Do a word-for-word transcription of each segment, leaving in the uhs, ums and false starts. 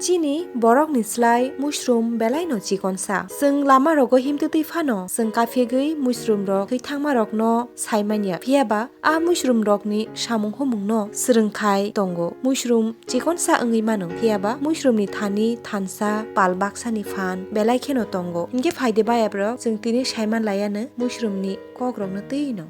Chini borokni slai mushroom belaino chikonsa. Chwng lamarogo himtwtwi phano chwng kaphegwi mushroomrok thwi thangmarokno saimanya. Phiyaba a mushroomrokni samung humungno swrwngkhai tongo. Mushroom chikonsa wngwi mano, phiyaba mushroomni thani thansa pal baksani phan belai kheno tongo. Hinkhe phaide bayabrok, chwng tini saiman laiano mushroomni kokrokno twino.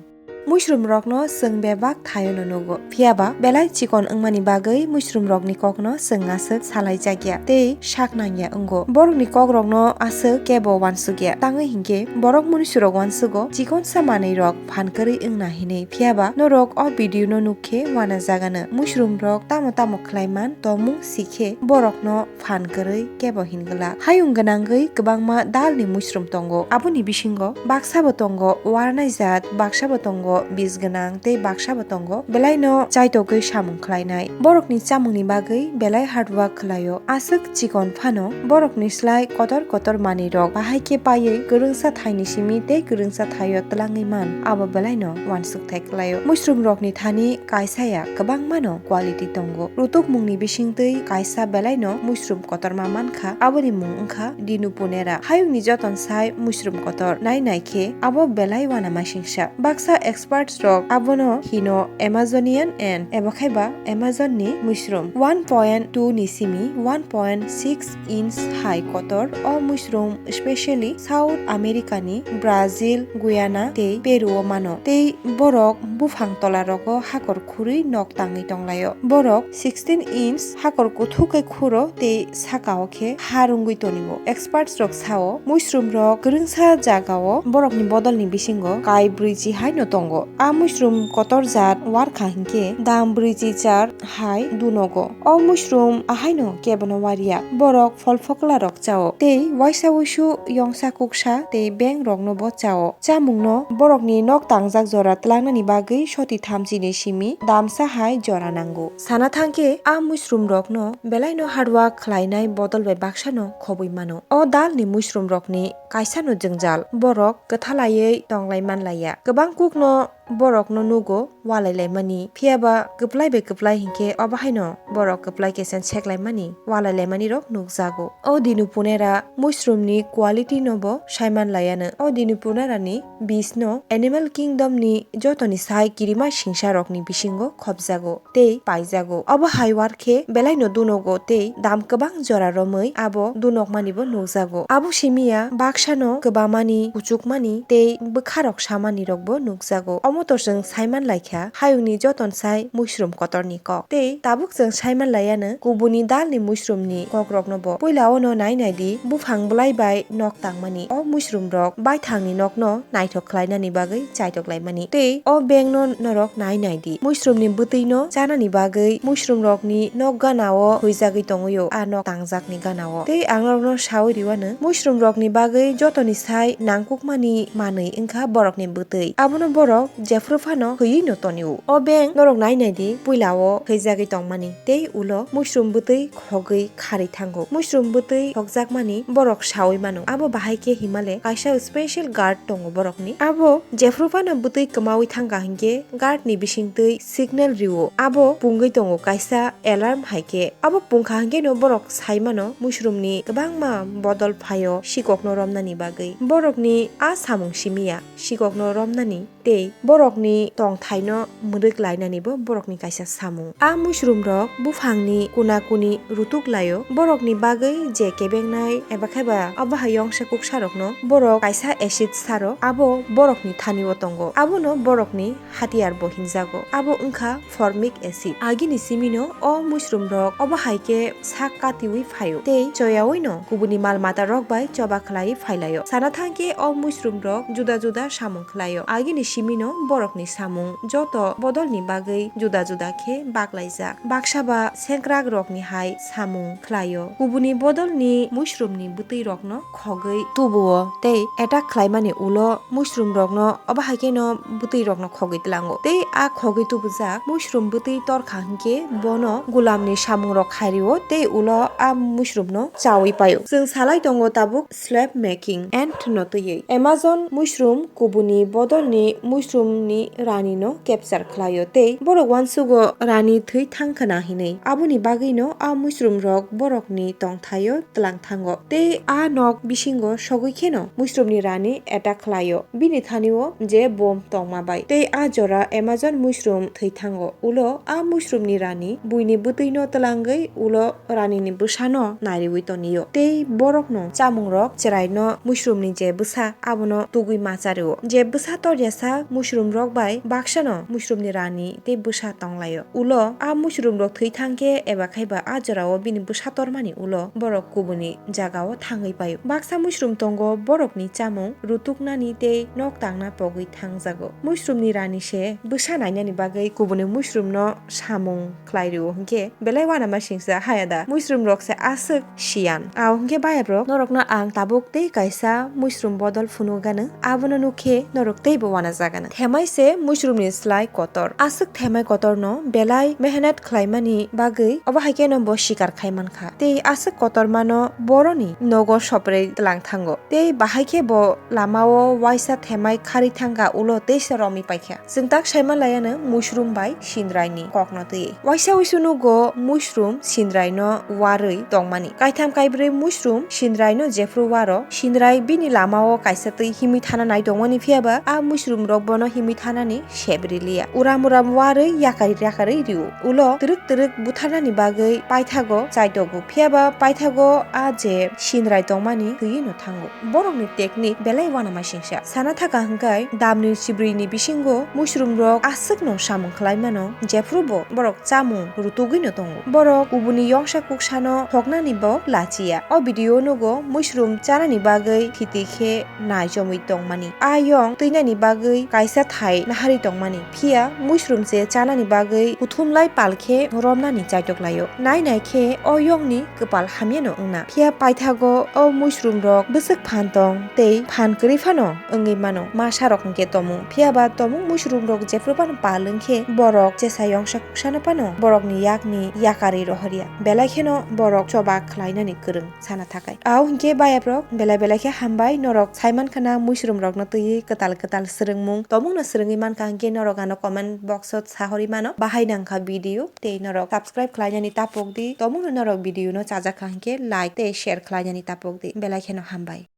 Mushroomrokno chwng bebak thaiono nugo, phiyaba belai chikon wngmani bagwi mushroomrokni kokno chwng aswk salaijakya tei sak nangya wngo. Borokni kokrokno aswk kebo uansukya, tangwi hinkhe borok munusurok uansugo chikonsa manwirok phan kwrwi wngna hinwi. Phiyaba norok o video no nukkhe uanajagano, mushroomrok tamo tamo khlaiman tongmung sikhe borokno phan kwrwi kebo hingwlak. Hayung gwnangwi kwbangma dalni mushroom tongo. Aboni bisingo baksabo tongo warnai jat, baksabo tongo bis gwnang tei baksabo tongo belaino chaitokgwi samung khlainai. Borokni chamungni bagwi belai hard work khlaio. Aswk chikon phano borokni slai kotor kotor manwirok bahai khe paiwi kwrwngsa thaini simi tei kwrwngsa thaio twlangwi man, abo belaino uansukthai khlaio. Mushroomrokni thani kaisa ya kwbangmano quality tongo. Rutukmungni bisingtwi kaisa belaino mushroom kotorma mankha, aboni mung wngkha Dinuponera. Hayungni joton sai mushroom kotor nai nai khe abo belai uanamasingsa. Baksa experts rok abono hino Amazonian ant eba khaiba Amazon ni mushroom. One point two ni simi one point six inch hai kotor o mushroom, specially South America ni Brazil, Guyana tei Peru o mano. Tei borok buphang tola rogo hakor khurwi nok tangwi tonglaio. Borok sixteen inch hakor kuthuk khe khuro tei saka o khe ha rwngwi tonio. Experts rok sao, mushroom rok kwrwngsa jaga o borokni bodolni bisingo kai brwichi haino tongo. A mushroom kotor jat warkha hinkhe dam brwichi char hai dunogo. O mushroom ahaino kebono waria. Borok phol phokla rok chao tei waisa wuisu yongsa kuksa tei beng rokno bo chao. Chamungno borokni nok tangjak jora twlangnani bagwi soti thamchini simi damsa hai jora nango. Sana thangkhe a mushroom rokno belaino hard work khlainai bodol bai baksano khobwi mano. O dalni mushroom rokni kaisano jwngjal, borok kwthalaiwi tonglai manlaiya. Kwbang kukno borokno nugo walai laimani, phiyaba kwplai bai kwplai hinkhe obo haino borok kwplai kesen seklaimani, walai laimani rok nukjago. O Dinuponera mushroom ni quality no bo saiman laiano. O Dinuponera ni bis no animal kingdom ni jotoni sai kirima singsa rok ni bisingo khobjago tei paijago. Obo hai warkhe belaino dunogo tei dam kwbang jora romwi abo dunokmani bo nukjago. Abo simiya baksano kwbamani, kuchukmani tei bwkharok samani rok bo nukjago. Omo to chwng saiman laikha hayungni joton sai mushroom kotorni kok. Tei tabuk chwng saiman laiano kubuni dalni mushroomni kokrokno bo. Puila ono nai nai di, buphang bwlai bai nok tangmani. O mushroom rok baithangni nokno naithok khlainani bagwi chaitok laimani. Tei o bengno norok nai nai di. Mushroomni bwtwino chanani bagwi mushroom rokni nok ganao huijagwi tongwio, a nok tangjakni ganao. Tei ang norokno saui riwano, mushroom rokni bagwi jotoni sai nangkukmani manwi wngkha borokni bwtwi. Abono borok jephru phano hwiwi no tonio. O beng norok nai nai di, puila o huijagwi tongmani tei ulo mushroom bwtwi khogwi kharwi thango. Mushroom bwtwi khokjakmani borok saui mano. Abo bahai khe himale kaisa special guard tongo borokni. Abo jephru phano bwtwi kwmaui thangkha hinkhe guard ni bisingtwi signal rio. Abo pungwi tongo kaisa alarm hai khe. Abo pungkha hinkhe no borok sai mano mushroom ni kwbangma bodol phaio sikok no romnani bagwi. Borok ni a samung simiya sikok no romnani tei borokni tongthaino mwrwk lainanibo borokni kaisa samung. A mushroom rok buphangni kuna kuni rutuk laio, borokni bagwi je kebengnai eba khaiba obo hai yongsa kuksa rokno borok kaisa acid saro, abo borokni thani o tongo, abono borokni hatiyar bo hinjago, abo wngkha formic acid. Agini simino o mushroom rok obo hai khe sak katiui phaio tei choyaui no kubuni mal mata rok bai choba khlai phailaio. Sana thangkhe o mushroom rok juda juda samung khlaio. Agini simino borokni samung joto bodolni bagwi juda juda khe baklaijak. Baksa ba sengkrak rokni hai samung khlaio. Kubuni bodolni mushroomni bwtwi rokno khogwi tubuo tei attack khlaimani ulo mushroom rokno obo hai kheno bwtwi rokno khogwi tlango. Tei a khogwi tubujak mushroom bwtwi torkha hinkhe bono gulamni samung rok khairio tei ulo a mushroom no chaui paio. Chwng salai tongo tabuk slab making ant no twiwi. Amazon mushroom kubuni bodolni mushroom ni rani no capture khlaio tei borok uansugo rani thwi thang khwna hinwi. Aboni bagwi no a muisrum rok borok ni tongthai o tlang thango tei a nok bisingo sogwi kheno muisrum ni rani attack khlaio bini thani o je bomb tongma bai tei a jora Amazon muisrum thwi thango ulo a muisrum ni rani buini bwtwi no twlangwi ulo rani ni bwsa no nariwi tonio tei borok no chamung rok chwrai no muisrum ni je bwsa abono tugwi ma chario. Je bwsa torjasa muisrum rok bai baksa no muisrum ni rani tei bwsa tonglaio. Ulo a muisrum rok thwi thang khe eba khaiba a jora o bini bwsa tormani ulo borok kubuni jaga o thangwi paio. Baksa muisrum tongo borok ni chamung rutuknani tei nok tangna pogwi thangjago. Muisrum ni rani se bwsa nainani bagwi kubuni muisrum no samung khlai rio hinkhe belai uanama singsa haya da muisrum rok se aswk siyan. Ao hinkhe bayap rok norok no ang tabuk tei kaisa muisrum bodol phunuk gano abono nuk khe norok teibo uana jagano. Themai se muisrum ni slai kotor aswk themai kotor no belai mehnat khlaimani bagwi obo hai khe no bo sikar khai mankha tei aswk kotor mano boroni nogo soprei tlang thango tei bahai khe bo lama o uaisa themai kharwi thangkha ulo teisa romwi paikha. Chwng tak saima laiano muisrum bai sindrai ni kok no twi. Waisa uisu nugo muisrum sindrai no warwi tongmani. Kaitham kaibrwi muisrum sindrai no jephru waro, sindrai bini lama o kaisa twi himwi thana nai tongmani phiyaba a muisrum rok bono himwi thanani sebri liya. Uram uram warwi yakari yakarwi rio. Ulo twrwk twrwk butharnani bagwi paithago chaitogo. Phiyaba paithago a je sindrai tongmani twiwi no thango. Borokni technique belai uanama singsa. Sana thaka hwnkhe damni sibrwini bisingo muisrum rok aswkno samung khlai mano, jephru bo borok chamung rutugwi no tongo. Borok kubuni yongsa kuksano thoknani bo lachiya. O video nugo muisrum chanani bagwi khiti khe nai chomwi tongmani. A yong twinani bagwi kaisa thai naharwi tongmani. Phiya muisrum se chanani bagwi kuthumlai pal khe romnani chaitok laio. Nai nai khe o yongni kwpal hamyano wngna. Phiya paithago o muisrum rok bwswk phan tong tei phan kwrwi phano wngwi mano. Masa rok hwnkhe tomung. Phiya ba tomung muisrum rok jephru phano pal wngkhe borok chesa yongsa kuksano phano borokni yakni yakarwi rohorya. Belai kheno borok choba khlainani kwrwng sana thakai. Ao hwnkhe bayap rok belai belai khe hambai norok saiman khana muisrum rokno twiwi kwtal kwtal swrwngmung tomungno swrwngwi mankha hwnkhe norok ano comment box o sahorwi mano. Bahai nangkha video tei norok subscribe khlainani tapok di. Tomungno norok video no chajak kha hwnkhe like tei share khlainani tapok di. Belai kheno hambai.